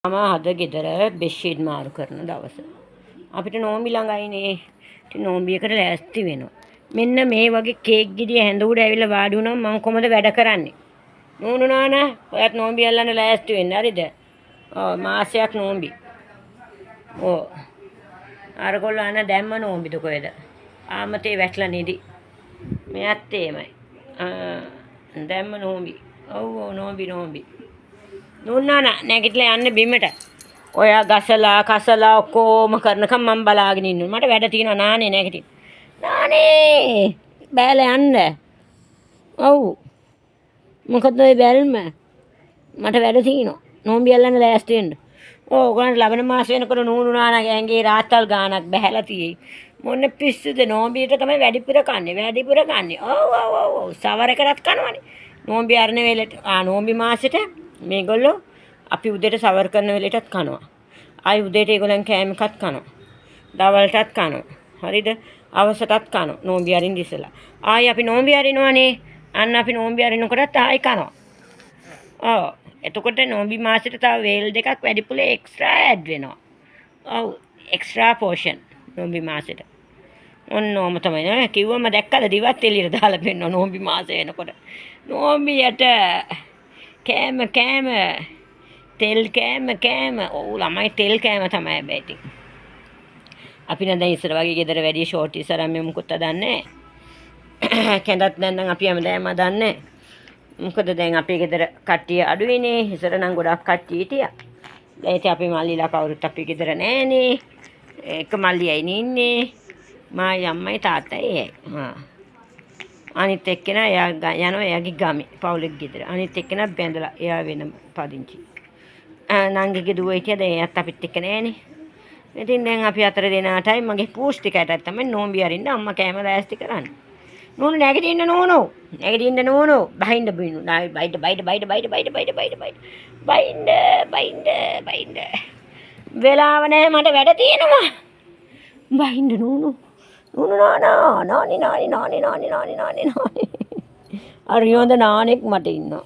මම අද ගෙදර බෙඩ්ෂීට් මාරු කරන දවස. අපිට නෝම්බි ළඟයිනේ. ඉතින් නෝම්බි එකට ලෑස්ති වෙනවා. මෙන්න මේ වගේ කේක් ගෙඩිය හැඳ උඩ ඇවිල්ලා වාඩි වුණාම මං කොහමද වැඩ කරන්නේ? නූනු නානා ඔයත් නෝම්බි අල්ලන්න ලෑස්ති වෙන්න හරිද? ඔව් මාසයක් නෝම්බි. ඔව්. අරගොල්ලෝ අන දැම්ම නෝම්බිද කොහෙද? ආමතේ වැටලා නිදි. මෙයත් එහෙමයි. දැම්ම නෝම්බි. ඔව් ඔව් නෝම්බි නෝම්බි. නූනානා නැගිටලා යන්න බිමට. ඔයා ගසලා කසලා ඔක්කොම කරනකම් මං බලාගෙන ඉන්නවා. මට වැඩ තියෙනවා නානේ නැගිටින්න. නානේ බෑලා යන්න. ඔව්. මොකද ඔය බැල්ම? මට වැඩ තියෙනවා. නෝම්බි අල්ලන්න ලෑස්ති වෙන්න. ඔව් ඔයගොල්ලන්ට ලබන මාස වෙනකොට නූනු නානාගේ ඇඟේ රාත්තල් ගානක් බහැලා තියෙයි. මොන පිස්සුද නෝම්බියට තමයි වැඩිපුර කන්නේ. වැඩිපුර කන්නේ. ඔව් ඔව් ඔව් ඔව් සවර එකටත් කනවනේ. නෝම්බි අරන වෙලට නෝම්බි මාසෙට මේගොල්ලෝ අපි උදේට සවර් කරන වෙලෙටත් කනවා. ආයි උදේට ඒගොල්ලන් කෑම එකත් කනවා. දවල්ටත් කනවා. හරිද? අවසටත් කනවා. නෝම්බි අරින්න ඉස්සලා. ආයි අපි නෝම්බි අරිනවනේ. අන්න අපි නෝම්බි අරිනකොටත් ආයි කනවා. ඔව්. එතකොට නෝම්බි මාසෙට තව වේල් දෙකක් වැඩිපුර එක්ස්ට්‍රා ඇඩ් වෙනවා. ඔව් එක්ස්ට්‍රා පෝෂන් නෝම්බි මාසෙට. ඔන්න ඕම තමයි නේ කිව්වම දැක්කද දිවත් එළියට දාලා පෙන්නනවා නෝම්බි මාසෙ වෙනකොට. නෝම්බියට කෑම කෑම තෙල් කෑම කෑම. ඔව් ළමයි තෙල් කෑම තමයි හැබැයි ඉතින්. අපි නම් දැන් ඉස්සර වගේ ගෙදර වැඩි ෂෝට් ඉස්සර මේ මොකුත් හදන්නේ නැහැ. කැඳත් දැන් නම් අපි හැමදාම හදන්නේ. මොකද දැන් අපේ ගෙදර කට්ටිය අඩුයිනේ. ඉස්සර නම් ගොඩක් කට්ටිය හිටියා. දැන් ඉතින් අපේ මල්ලිලා කවුරුත් අපේ ගෙදර නෑනේ. එක මල්ලියයි ඉන්නේ. මායි අම්මයි තාත්තයි එයයි. හා. අනිත් එක්කෙනා එයා යනවා එයාගේ ගමේ පවුලේ ගෙදර. අනිත් එක්කෙනා බැඳලා එයා වෙනම පදිංචි. නංගිගේ දුව හිටියා දැන් එයාත් අපිත් එක්ක නෑනේ. ඉතින් දැන් අපි අතර දෙනාටයි මගේ පූස් ටිකටත් තමයි නෝම්බි අරින්න අම්මා කෑම ලෑස්ති කරන්නේ. නූනු නැගිටින්න නූනු. නැගිටින්න නූනු. බහින්න බිනු. බයින්න බයින්න බයින්න බයින්න බයින්න බයින්න බයින්න බයින්න. බයින්න බයින්න බයින්න. වෙලාව නෑ මට වැඩ තියෙනවා. බහින්න නූනු. නූනු නානා නානි නානි නානි නානි නානි නානි නානි. හරි හොඳ නානෙක් මට ඉන්නවා.